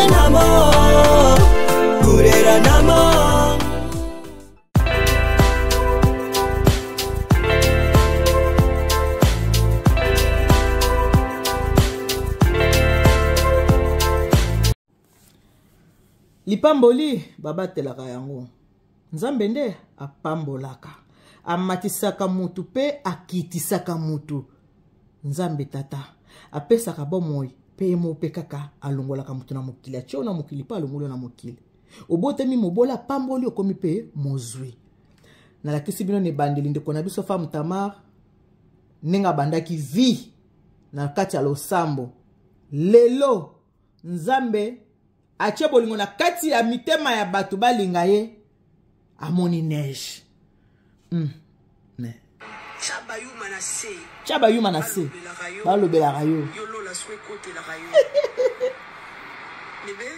Kureranamo, kureranamo. Lipamboli babatelaka yango. Nzambe nde apambolaka, amatisaka mutu mpe akitisaka mutu. Nzambe Tata apesaka bomoi mpe ye moko mpe kaka alongolaka moto na mokili, atie yo na mokili mpe alongoli yo na mokili. Obotami mobola, apamboli, okomi mpe mozwi. Nalakisi bino na ebandeli ndeko na biso Femme Tamar ndenge abandaki vie na kati ya losambo. Lelo Nzambe atie bolingo na kati ya mitema ya bato balinga ye, amoni neige. Mais tya bayuma na se, balobelaka yo. Bébé.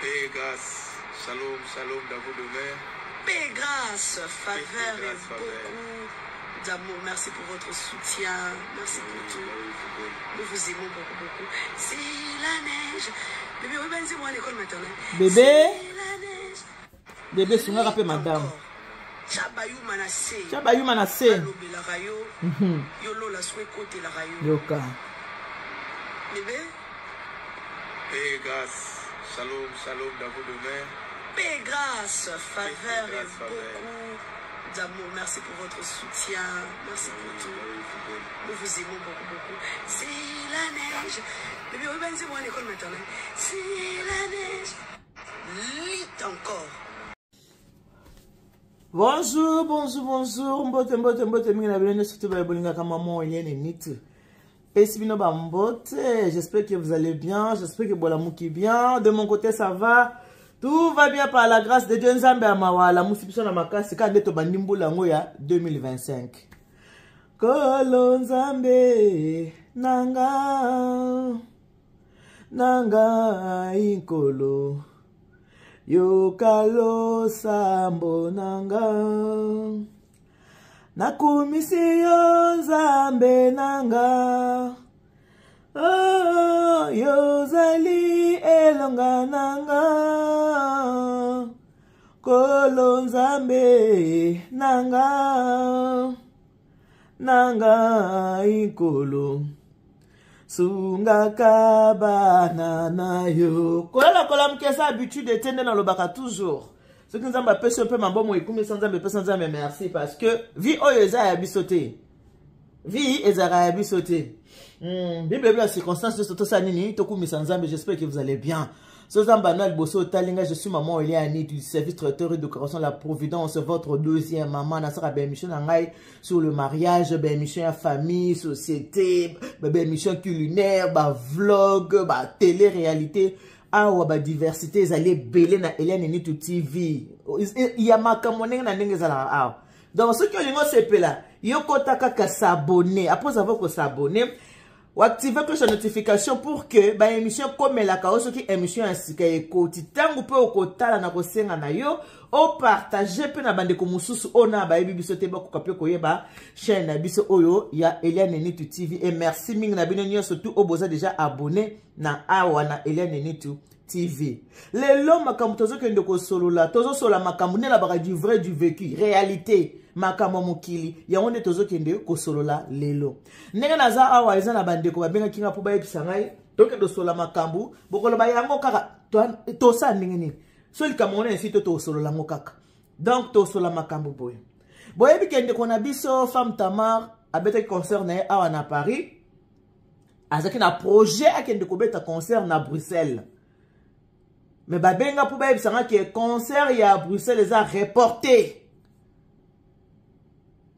Paix, grâce, shalom, shalom dans vos demeures. Paix, grâce, faveur Paix, grâce, et faveur. beaucoup d'amour. Merci pour votre soutien. Merci pour tout. Nous vous aimons beaucoup, beaucoup. C'est la neige. Bébé, oui, ben, c'est moi à l'école maternelle. Bébé. C'est la neige. Bébé, sungaka pe madame. Tya bayuma na se. Tya bayuma na se. Balobelaka yo. Yo lola so ekotelaka yo. Yoka. Bébé. Paix, grâce, shalom, shalom dans vos demeures. Paix, grâce, faveur Paix, grâce, et faveur. beaucoup d'amour. Merci pour votre soutien. Merci pour tout. Nous vous aimons beaucoup, beaucoup. C'est la neige. Bébé, oui, ben, c'est moi à l'école maternelle. C'est la neige. Lit encore. Bonjour, bonjour, bonjour. Mbote, mbote, mbote. Mingi na bino nyonso to baye bolingaka maman Eliane Nitu. Pesi bino ba mbote. J'espère que vous allez bien. J'espère que bolamuki bien. De mon côté, ça va. Tout va bien par la grâce de Dieu. Nzambe ya mawa, la musi biso na makasi. Ka nde tobandi mbula yango ya 2025. Kolo Nzambe nanga, nanga inkolo. Yoka losambo nanga. Nakumisi yo Nzambe nanga. Oh, yozali elonga nanga. Kolo Nzambe nanga, nanga inkolo. Sungaka bana na yo. Kolala kola mkesa habitude te nde nalobaka toujours. Soki Nzambe apesi yo mpe mabomo ekumisa Nzambe, epesa Nzambe merci parce que vie oyo eza ya biso te. Vie ezalaka ya biso te. Bible ebi na circonstance nyonso tosala nini? Tokumisa Nzambe. J'espère que vous allez bien. So Nzambe ano ya liboso otali ngai, je suis maman Eliane du service traiteur et décoration la Providence, votre deuxième maman. Nasaka ba émission na ngai sur le mariage, ba émission ya famille, société, ba émission culinaire, ba vlog, ba télé-réalité. Awa ba diversité ezali ebele na Eliane Nitu TV. Ya makambo ndenge na ndenge ezalaka awa. Donc soki olingi osepela, yo kota kaka s'abonner. Après avoir ko s'abonner, ou activer cloche de notification pour que ba émission komelaka oyo soki émission ya sika ekoti. Tango pe okotala na kosenga na yo, o partager pe na bandeko mosusu oyo na bayebi biso te, bakoka pe koyeba chaîne na biso oyo ya Eliane Nitu TV. Et merci mingi na bino nyonso tout oyo boza déjà abonné na awa na Eliane Nitu TV. Lelo makambo tozokende kosolola, tozosola makambo nde nalobaka du vrai du vécu, réalité, makambo ya mokili, yango nde tozokende kosolola lelo. Ndenge naza awa eza na bandeko babengaki nga mpo bayebisa ngai tokende kosolola makambo, bokoloba yango kaka tosala ndenge nini? So likambo wana esi to tosolola yango kaka. Donc tosolola makambo boye. Boyebi ke ndeko na biso Femme Tamar abetaki concert na ye awa na Paris. Azalaki na projet akende kobeta concert na Bruxelles. Mais babenga mpo bayebisa nga ke concert ya Bruxelles eza reporté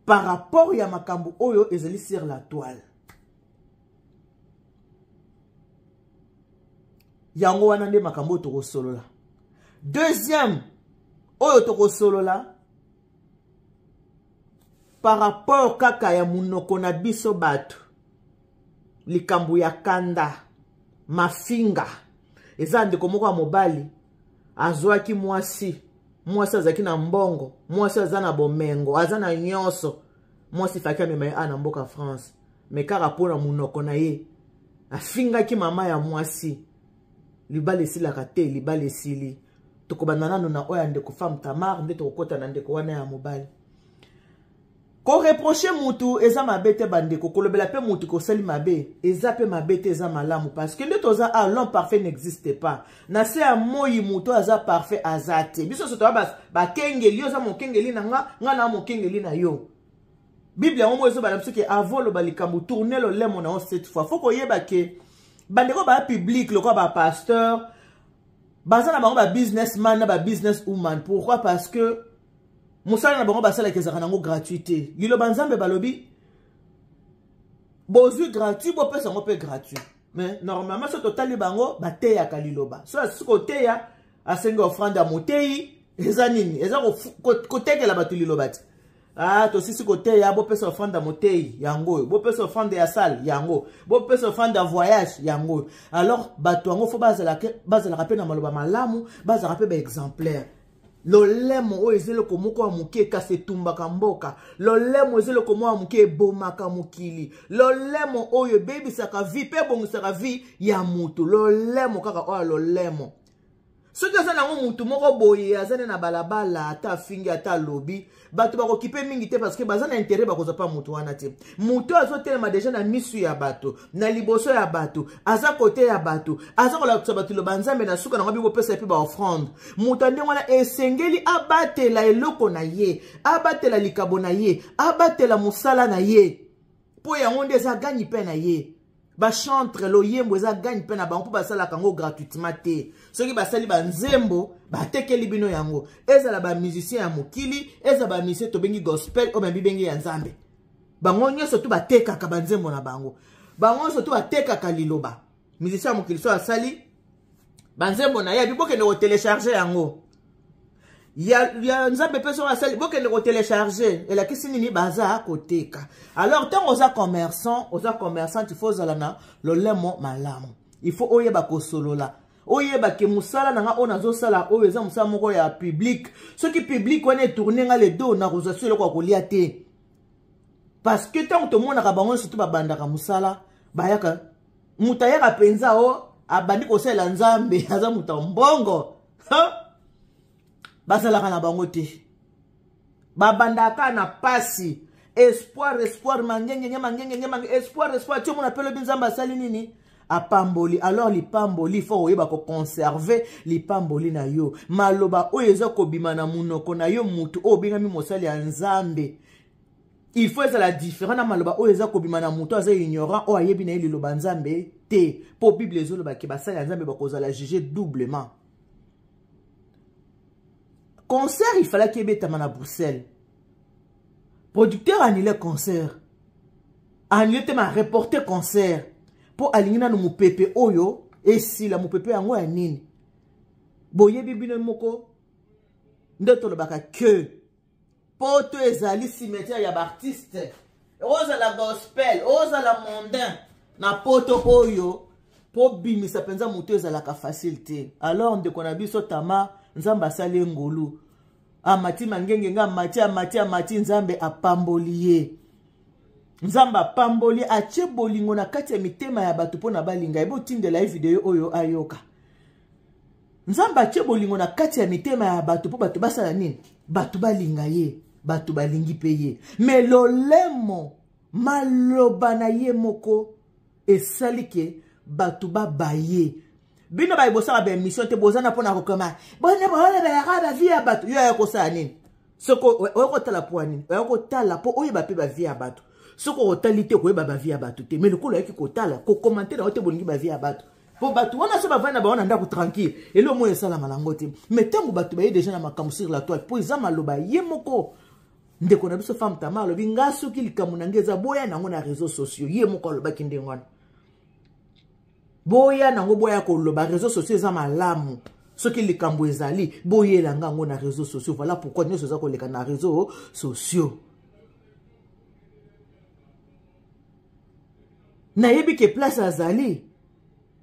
par rapport ya makambo oyo ezali sur la toile. Yango wana nde makambo oyo tokosolola. Deuxième oyo tokosolola par rapport kaka ya munoko na biso bato, likambo ya kanda, mafinga. Eza ndeko moko ya mobali azwaki mwasi, mwasi azalaki na mbongo, mwasi aza na bomengo, aza na nyonso. Mwasi faki amema ye na mboka France, mais kaka mpona munoko na ye afingaki mama ya mwasi. Libala esilaka te, libala esili. Tokobanda nano na oyo ya ndeko femme Tamar, nde tokokota na ndeko wana ya mobali. Koreproche mutu eza mabe te bandeko, kolobela mpe mutu kosali mabe eza mpe mabe te, eza malamu parce que nde toza a l'homme parfait n'existe pas. Na se ya moi mutu aza parfait aza te. Biso nyonso toza bakengeli, yo oza mokengeli na nga, nga na mokengeli na yo. Bible yango moko ezobala biso ke avant loba likambo tourner lolemo na yo cette fois. Faut koyeba ke bandeko ba public lokola ba pasteur baza na bango ba businessman na ba business woman. Pourquoi? Parce que mosala na bango basalaka ezalaka nango gratuit te. Liloba Nzambe balobi bozwi gratuit, bopesa yango mpe gratuit. Mais normalement so totali bango bateyaka liloba, so asisi koteya asengi offrande ya moteyi, eza nini? Eza kotekela bato liloba te. Ah, tosisi koteya, bopesa offrande ya moteyi yango oyo, bopesa offrande ya salle yango, bopesa offrande ya voyage yango oyo. Alors bato yango fo bazalaka mpe na maloba malamu, bazalaka mpe baexemplaire. Lolemo oyo eza eloko moko ya moke kasi etumbaka mboka. Lolemo eza eloko moko ya moke ebomaka mokili. Lolemo oyo ebebisaka vie mpe ebongisaka vie ya motu. Lolemo kaka oyo lolemo. Soki aza nango mutu moko boye aza nde na balabala, ata afingi ata alobi, bato bakokipe mingi te parce que baza na intérêt bakozwa pa mutu wana te. Mutu azotelema deja na misu ya bato, na liboso ya bato, aza kote ya bato, aza kolakisa bato loba Nzambe na suka nango bibopesa ye mpe baoffrande. Mutu ya ndenge wana esengeli abatela eloko na ye, abatela likabo na ye, abatela mosala na ye, mpo yango nde eza gagne mpe na ye. Bachantre loyembo eza gagne mpe na bango, mpo basalaka yango gratuitement te. Soki basali banzembo batekeli bino yango, ezala bamusicien ya mokili, ezala bamusicien tobengi gospel oyo babibengi ya Nzambe, bango nyonso tu batekaka banzembo na bango, bango nyonso tu batekaka liloba. Musicien ya mokili so asali banzembo na ye abi bokende kotelecharge yango ya Nzambe mpe soki asali bokende kotelecharge, elakisi nini? Baza koteka. Alors ntango oza commerçant, oza commerçante, il faut ozala na lolemo malamu, il faut oyeba kosolola, oyeba ke mosala na nga oyo nazosala oyo eza mosala moko ya public. Soki public wana etourne nga le dos, nakozwa so eloko ya kolia te. Parce que ntango tomonaka bango nyonso to babandaka mosala, bayaka moto ayaka mpenza o abandi kosalela Nzambe, aza moto ya mbongo, bazalaka na bango te, babandaka na pasi. Espoir, espoir, mangengenge, mangengenge, mange espoir, espoir, ti omona mpe lobi Nzambe asali nini? Apamboli. Alors lipamboli, fo oyeba koconserve lipamboli na yo. Maloba oyo eza kobima na monoko na yo, motu oyo obengami mosali ya Nzambe, il faut ezala différent na maloba oyo eza kobima na moto aza ignorant, oyo ayebi na ye liloba Nzambe te. Mpo Bible ezoloba ke basali ya Nzambe bakozala juge doublement. Concert il fallaki ebetama na Bruxelles, producteur annule concert, annule te ma reporter concert, mpo alingi nanu mopepe oyo esila. Mopepe yango ya nini? Boyebi bino moko nde tolobaka ke poto ezali cimetière ya baartiste, ozala gospel ozala mondain, na poto oyo mpo bimisa mpenza moto ezalaka facile te. Alors ndeko na biso Tama, Nzambe asali ye ngolu, amati mangenge nga amati, amati, amati, Nzambe apamboli ye. Nzambe apamboli, atie bolingo na kati ya mitema ya bato mpo na balinga ye. Botindela ye video oyo ayoka. Nzambe atie bolingo na kati ya mitema ya bato mpo bato basala nini? Bato balinga ye, bato balingi mpe ye. Me lolemo, maloba na ye moko esali ke bato babaye. Bino baye bosala baemission te, boza na mpona kokoma bona bolobelaka bavie ya bato. Yo aya kosala nini? Soki oya kotala mpo ya nini? Oya kotala mpo oyeba mpe bavie ya bato. Soki otali te, koyeba bavie ya bato te. Me lokola oyaki kotala, kokomante na yo te, bolingi bavie ya bato, mpo bato wana so bavandi na bango na ndako tranquille, eloko moko esalama nango te. Mais ntango bato baye deja na makambo sur la toile, mpo eza maloba ye moko ndeko na biso femme Tama alobi nga soki likambo na ngai eza boya nango na réseaux sociaux. Ye moko alobaki ndenge wana, boya nango, boya koloba réseaux sociaux eza malamu. Soki likambo ezali, boyela nga yango na réseaux sociaux. Voilà pourquoi nyonso eza koleka na réseaux sociaux. Nayebi ke place azali,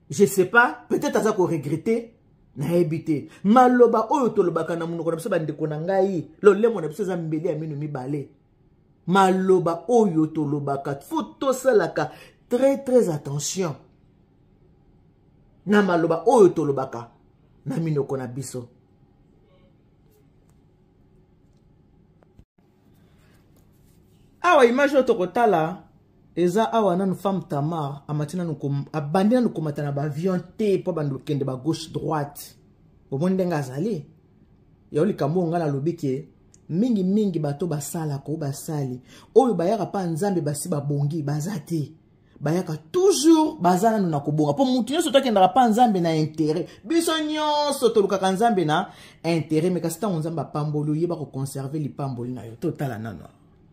je sais pas, peut-être aza koregrete, nayebi te. Maloba oyo tolobaka na monoko na biso, bandeko na ngai, lolemo na biso eza mbeli ya mino mibale. Maloba oyo tolobaka, fo tosalaka très très attention. Na maloba oyo tolobaka na minoko na biso. Awa image oyo tokotala eza awa nanu femme Tamar amati nanu abandi nanu komata na baavion te mpo abandi kokende ba gauche droite. Bomoni ndenge azali yango likambo oyo ngai nalobi ke mingimingi bato basalaka oyo basali oyo bayaka mpa Nzambe basi babongi baza te, bayaka toujours baza nanu na kobonga mpo motu nyonso tokendaka mpa Nzambe na intérêt. Biso nyonso tolukaka Nzambe na intérêt, me kasi ntango Nzambe apamboli oyeba koconserve lipamboli na yo. Totala nanu.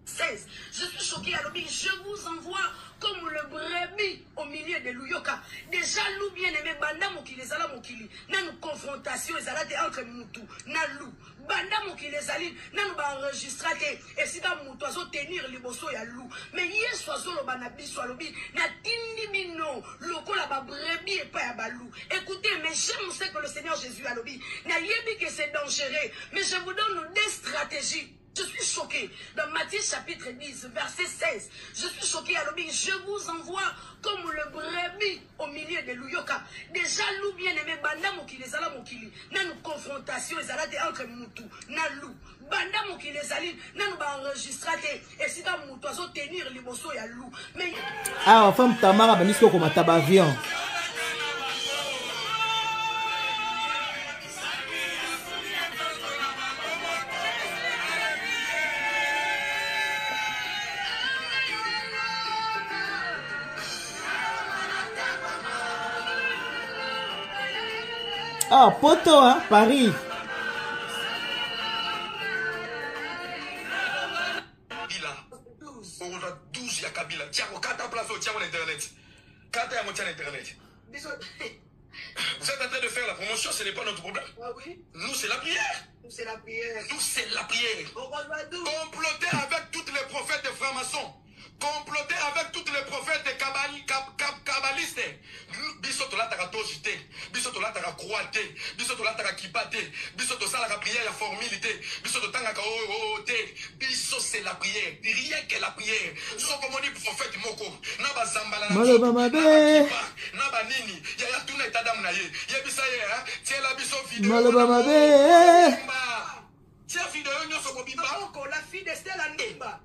16. Je suis choquée, alobi, je vous envoie comme le brebis au milieu de Luyoka. Déjà, loup bien aimé, banda mokili ezala mokili. Nanu confrontation ezala te entre mutu na loup. Banda mokili ezali, nanu ba enregistra te. Esika mutu azo tenir liboso ya loup. Mais Yesu azoloba na biso alobi, na tindi bino lokola ba brebis epai ya ba loup. Écoutez, mais j'aime ce que le Seigneur Jésus alobi. Na yebi que c'est dangereux, mais je vous donne des stratégies. Je suis choquée. Dans Matthieu chapitre 10, verset 16, je suis choquée. Alobi, je vous envoie comme le brebis au milieu de Luyoka. Déjà, loup bien aimé, banda mokili ezala mokili. Nanu confrontation ezala te entre mutu na loup. Banda mokili ezali, nanu ba enregistra te. Esika mutu azo tenir liboso ya loup. Mais awa femme Tamara abandi sikoyo komata ba avion. Ah, poto, hein, Paris. Kabila. Okozwa 12 ya Kabila. Tiango kata place oyo tiango na internet. Kata yango tia na internet. Vous êtes en train de faire la promotion, ce n'est pas notre problème. Ah oui? Nous, c'est la prière. Nous, c'est la prière. Nous, c'est la prière. Okozwa 12. Comploter avec toutes les prophètes des francs-maçons. Comploter avec toutes les prophètes des kabbalistes. Biso tolataka toji te. Biso tolataka croix te. Biso tolataka kipa te. Biso tosalaka prière ya formule te. Biso totangaka o, o, o te. Biso c'est la prière. Rien que la prière. Soko moni prophète moko na bazambala na Maloba nzoto, mabe. na bakipa, na banini. Yaya tuna état d'âme na ye. Yebisa ye, hein? Tiela biso vidéo. Maloba mabe. Tia vidéo nyonso mobimba. Maboko, la fille de Stella Ndumba.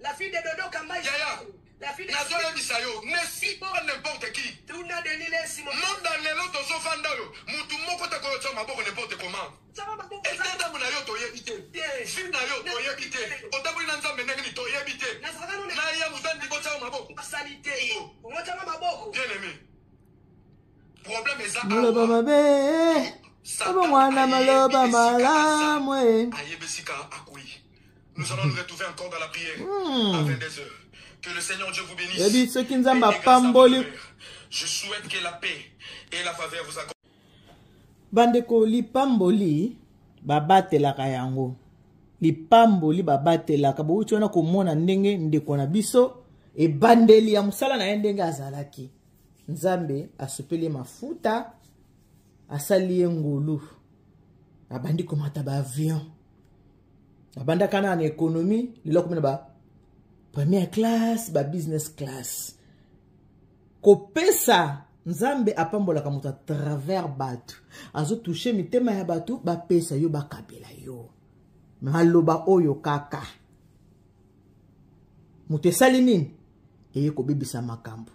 La fille de Dodo Kambayi. Yaya. La fille de Nazoyebisa yo, ne suis pas n'importe qui. Tuna Denis Lessi, mon Monde lelo tozofanda oyo, mutu moko te koyotia maboko n'importe comment. Tsama maboko, État d'âme na yo toyebi te. Te. Vie na yo toyebi te. Otamboli na Nzambe ndenge nini toyebi te. Nazalaka nanu Na ye moto andimi kotia maboko. Basali te. Okotianga maboko. Bien aimé. Problème eza Maloba awa. mabe. Satan Abongwana ayebi maloba esika malamu, aza. eh. Ayebi esika akwei. Nous allons nous retrouver encore dans la prière à 22h. Que le Seigneur Dieu vous bénisse. Yebi soki Nzambe Et grâce à apamboli. vous, je souhaite que la paix et la faveur vous accompagnent. Bandeko, lipamboli babatelaka yango. Lipamboli babatelaka. Bouti wana komona ndenge ndeko na biso ebandeli ya mosala na ye ndenge azalaki. Nzambe asopeli ye mafuta, asali ye ngolu. Abandi komata ba avion. Abandaka na économie, lelo akomi na ba première classe, ba business class. Kopesa Nzambe apambolaka moto à travers bato. Azo toucher mitema ya bato, bapesa yo, bakabela yo. Maloba oyo kaka. Moto esali nini? Eye kobebisa makambo.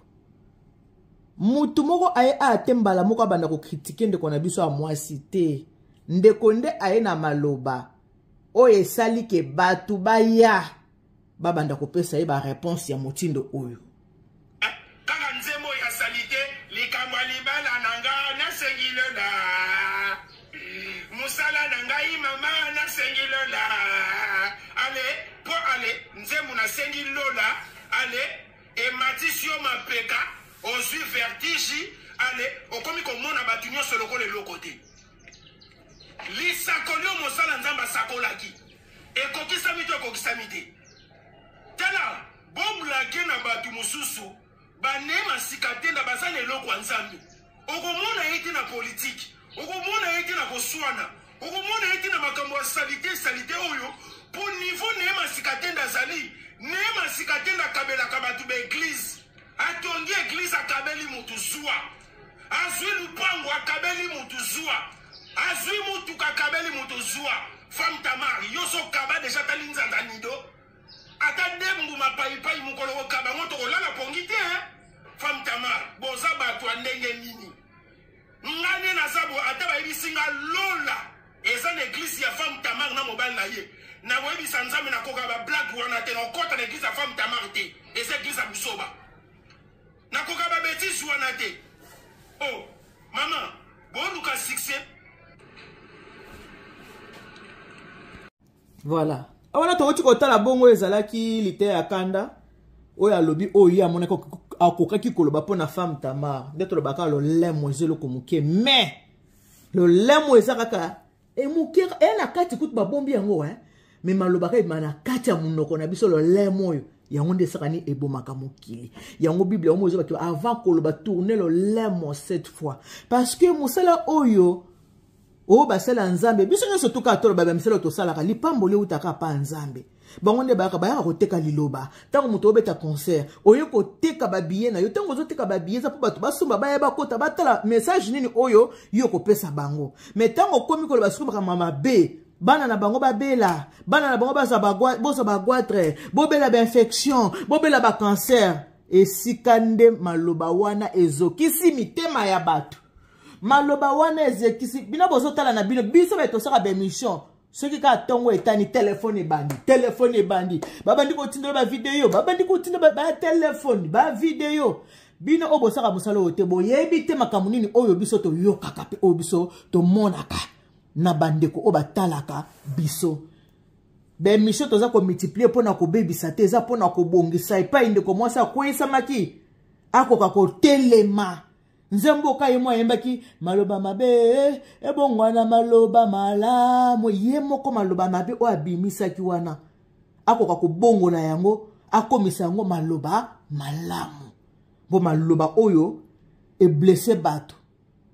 Moto moko aye ate mbala moko abanda kokritike ndeko na biso ya mwasi te. Ndeko nde aye na maloba oyo esali ke bato baya babanda kopesa ye ba réponse ya motindo oyo. Kaka nzembo ya salite, likambo ya libala na nga nasengi lola. Mosala na ngai mama nasengi lola. Ale, po ale, nzembo nasengi lola. Ale, ematisi yo mapeka, ozwi vertige. Ale, okomi komona bato nyonso lokola eloko te. Lisakoli oyo mosala Nzambe asakolaki ekokisami to ekokisami te. Tala, boblage na bato mosusu banema sika te na baza na eloko ya Nzambe. Okomona ye te na politike, okomona ye te na koswana, okomona ye te na makambo ya salite salite oyo po niveau Neema Sikatenda azali. Neema Sikatenda akabelaka bato ba église, atongi église, akabeli motu zwa. Azwi lupango akabeli mutu zwa. Azwi mutuka akabeli mutu zwa. Femme Tamar, yo so kaba deja ata linzanza nido. Ata de mbuma payipayi mokolo okaba ngo tokolala pongi te hein. Femme Tamar, boza bato ya ndenge nini? Nga nde naza bo ata bayebisi nga lola eza na eglise ya femme Tamar na mobali na ye. Nakoyebisa Nzambe nakoka ba blague wana te, nakokota na eglise ya femme Tamar te. Eza eglise ya busoba. Nakoka ba betise wana te. Oh, mama, boluka succès. Voilà. Wana tokoti kotala bongo ezalaki liteya ya kanda oyo alobi oyo ye amonaki akokaki koloba mpo na femme Tamar. Nde tolobaka lolemo eza eloko moke, mais lolemo eza kaka emoke e na kati kutu babombi yango eh? Me maloba kaka ebima na kati ya monoko na biso lolemo oyo yango nde esaka nini ebomaka mokili. Yango Bible yango ezobaki avant koloba tourner lolemo cette fois, parce que mosala oyo oyo basala Nzambe, biso nyonso tuka toloba ba misala tosalaka lipamboli eutaka pa Nzambe. Bango nde bayaka koteka liloba. Ntango moto obeta concert, oye koteka babillet na yo. Ntango ozoteka babillet eza mpo bato basomba, baya bakota batala message nini oyo yo kopesa bango. Mais ntango okomi koloba sikoyo makambo mabe, bana na bango babela, bana na bango bozwa bagoitre, bobela bainfection, bobela bacancer, esika nde maloba wana ezokisi mitema ya bato. Maloba wana ezekisi bino bozotala na bino, biso baye tosaka baemission. Soki kaka ntongo etani, telefone ebandi, telefone ebandi, babandi kotinda ba video, babandi kotinda ba telefone, ba video. Bino oyo bosaka mosala oyo te, boyebi te makambo nini oyo biso toyokaka mpe oyo biso tomonaka na bandeko oyo batalaka biso. Baemission toza komultiplier mpona kobebisa te, eza mpona kobongisa. Epai ndeko mwasi akweyisamaki akoka kotelema. Nzembo ka ye moko ayembaki maloba mabe ebongwana maloba malamu. Ye moko maloba mabe oyo abimisaki wana akoka kobongola yango, akomisa yango maloba malamu. Bo maloba oyo eblesse bato.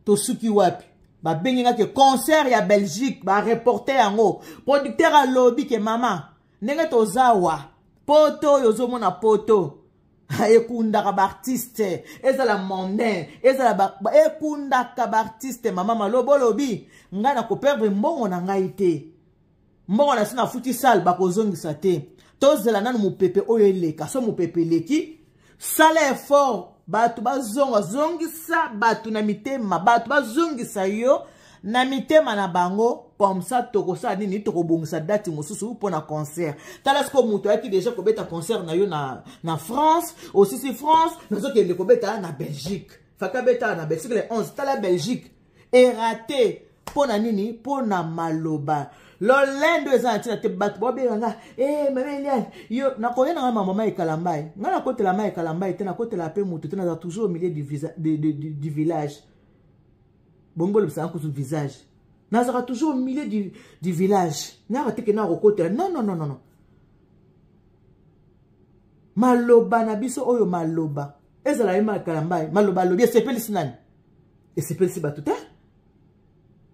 Tosuki wapi? Babengi nga ke concert ya Belgique, ba reporter yango. Producteur alobi ke mama, ndenge tozawa poto oyo ozomona poto ekundaka baartiste, ezala mondain, ezala ekundaka baartiste. Mama maloba olobi ngai nakoperdre mbongo na ngai te, mbongo na si nafuti sale bakozongisa te. Tozela nanu mopepe oyo eleka. So mopepe eleki, sala effort, bato bazonga, zongisa bato na mitema, bato bazongisa yo na mitema na bango. Comme ça tokosala nini? Tokobongisa date mosusu mpona concert. Tala sikoyo moto ayaki deja kobeta concert na yo na France, osisi France, nazokende kobeta na Belgique. Faka beta na Belgique le 11, tala Belgique erate mpona nini? Mpona maloba lolendo eza na ntina te. Bato babenga nga mama Eliane, yo nakoya na nga mama Ekalambai. Nga nakotela ma Ekalambai te, nakotela pe moto te, naza toujours au milieu du village. Bongo lobisaka kutu visage, nazalaka toujours au milieu du village. Nayaka te ke na kokotela. Non, non, non, non. Maloba na biso oyo, maloba ezala ye Ekalambai, maloba alobi esepelisi nani? Esepelisi bato te.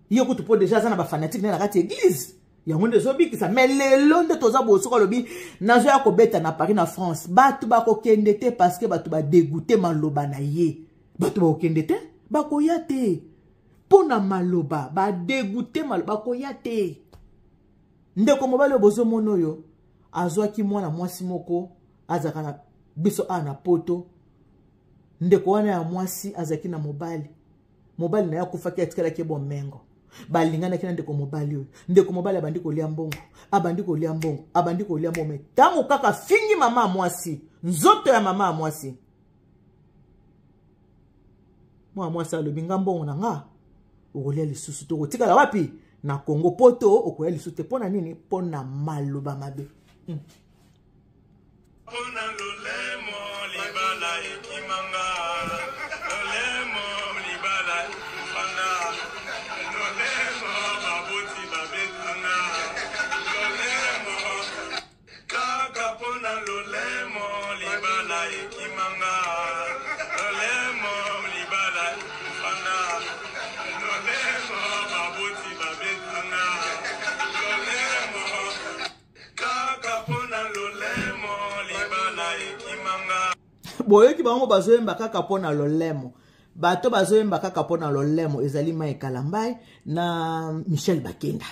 Ye kutu mpo deja aza na bafanatike na kati église, yango nde ezobikisa. Mais lelo nde toza boye, soki alobi nazoya kobeta na Paris na France, bato bakokende te, parce que bato badégoûter maloba na ye. Bato bakokende te, bakoya te mpo na maloba badégoûter maloba, bakoya te. Ndeko mobali oyo bozomona oyo azwaki mwana mwasi moko azalaka na biso awa na poto. Ndeko wana ya mwasi azalaki na mobali, mobali na ye akufaki, atikalaki bomengo. Balinganaki na ndeko mobali oyo. Ndeko mobali abandi kolia mbongo, abandi kolia mbongo, abandi kolia mbongo. Me ntango kaka fingi mama ya mwasi, nzoto ya mama ya mwasi, mwana mwasi alobi nga mbongo na nga okolia lisusu te, okotikala wapi na Kongo poto, okoya lisusu te. Mpo na nini? Mpo na maloba mabe. Mpona lolemo libala ekimanga, lolemo libala ekufanga, lolemo baboti babetanga, lolemo kaka mpona lolemo libala ekimanga, lolemo libala ekufanga, lolemo baboti babetanga, lolemo kaka mpona lolemo libala ekimanga. Boyoki bango bazoyemba kaka mpo na lolemo. Bato bazoyemba kaka mpo na lolemo ezali Mike Kalambay na Michel Bakenda.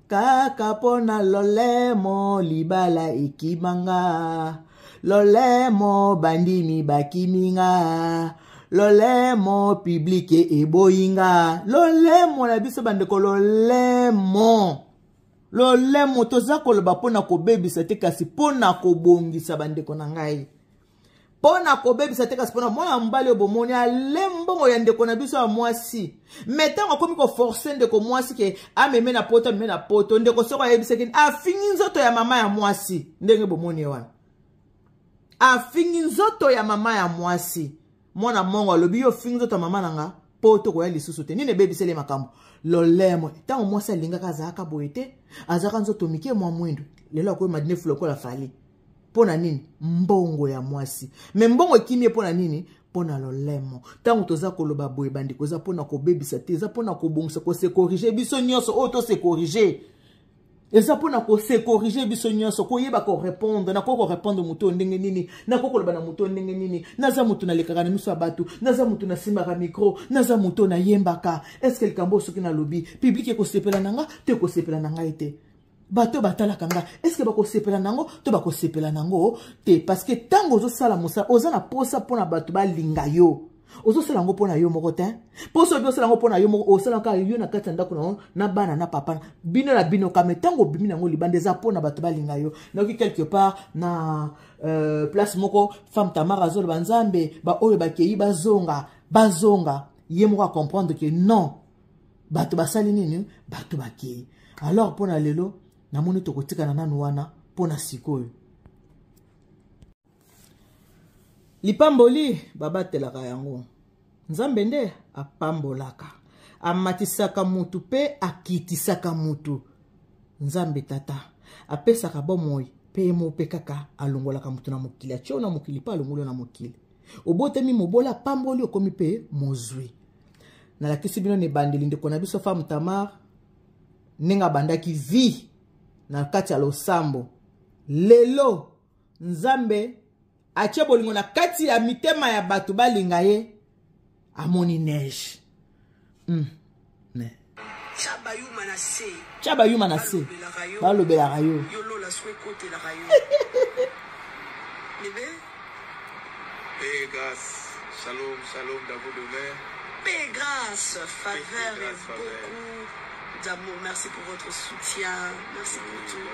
Kaka mpo na lolemo libala ekimanga, lolemo bandimi bakiminga, lolemo publike eboyinga, lolemo na biso bandeko, lolemo lolemo toza koloba mpo na kobebisa te, kasi mpo na kobongisa bandeko na ngai. Mpo na kobebisa te, kasi mpo na mwana mobali oyo bomoni ale mbongo ya ndeko na biso ya mwasi, me ntango akomi koforce ndeko mwasi ke ameme na poto, ameme na poto, ndeko soko ayebisaki afingi nzoto ya mama ya mwasi, ndenge bomoni ye wana afingi nzoto ya mama ya mwasi. Mwana mongo alobi yo ofingi nzoto ya mama na nga, poto koya lisusu te. Nini ebebiseli makambo? Lolemo. Ntango mwasi alingaka azalaka boye te, azalaka nzoto mike mwa mwindu, lelo akoyema dinefu lokola Fally. Mpo na nini? Mbongo ya mwasi. Me mbongo ekimi ye mpo na nini? Mpo na lolemo. Ntango toza koloba boye bandeko, eza mpo na kobebisa te, eza mpo na kobongisa, kose corriger biso nyonso oyo tose corriger, eza mpo na kose corriger biso nyonso, koyeba korépondre. Nakoki korépondre moto oyo ndenge nini? Nakoki koloba na moto oyo ndenge nini? Naza moto nalekaka na miso ya bato, naza moto nasimbaka micro, naza moto nayembaka. Est-ce likambo oyo soki nalobi, public ekosepela na nga to ekosepela na ngai te? Bato batalaka nga, est-ce bakosepela nango to bakosepela nango te? Parce que ntango ozosala mosala, oza na posa mpona bato balinga yo. Ozosala yango mpona yo moko te, mpo soki osala yango mpona yo moko, osala kaka yo na kati ya ndako nango na bana na papa bino na bino kame. Ntango obimi nango libanda, eza mpona bato balinga yo. Nayoki quelque part na place moko, femme Tamara azoloba: Nzambe, baoyo bakei bazonga, bazonga. Ye moko acomprendre ke non, bato basali nini, bato bakei. Alors mpo na lelo, namoni tokotikana nanu wana mpo na sikoyo. Lipamboli babatelaka yango. Nzambe nde apambolaka, amatisaka mutu mpe akitisaka mutu. Nzambe Tata apesaka bomoi mpe ye moko mpe kaka alongolaka mutu na mokili, atie na mokili mpe alongoli na mokili. Obotami mobola, apamboli, okomi mpe mozwi. Nalakisi bino na ebandeli ndeko na biso femme Tamar, ndenge abandaki vie na kati ya losambo. Lelo Nzambe atie bolingo na kati ya mitema ya bato balinga ye, amoni neige. Ne. Tya bayuma na se. Tya bayuma na se, balobelaka yo. Yo lola so ekotelaka yo, bébé. Paix, grâce, shalom, shalom dans vos demeures. Paix, grâce, faveur et beaucoup d'amour. Merci pour votre soutien. Merci pour tout.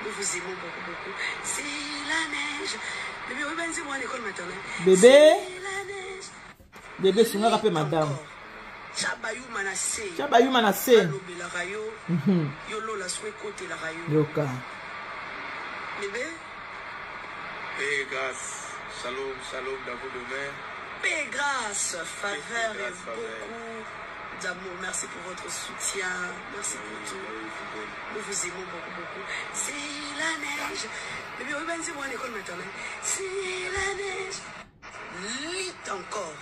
Nous vous aimons beaucoup, beaucoup. C'est la neige. Bébé, oui, ben, c'est moi à l'école maternelle. Bébé. C'est la neige. Bébé, sungaka mpe madame. Tya bayuma na se. Tya bayuma na se. Balobelaka yo. Yo lola so ekotelaka yo. Yoka. Bébé. Paix, grâce, shalom, shalom dans vos demeures. Paix, grâce, faveur Paix, et grâce, faveur. beaucoup d'amour. Merci pour votre soutien. Merci pour tout. Nous vous aimons beaucoup, beaucoup. C'est la neige. Bébé, oui, ben, c'est moi à l'école maternelle. C'est la neige. Lit encore.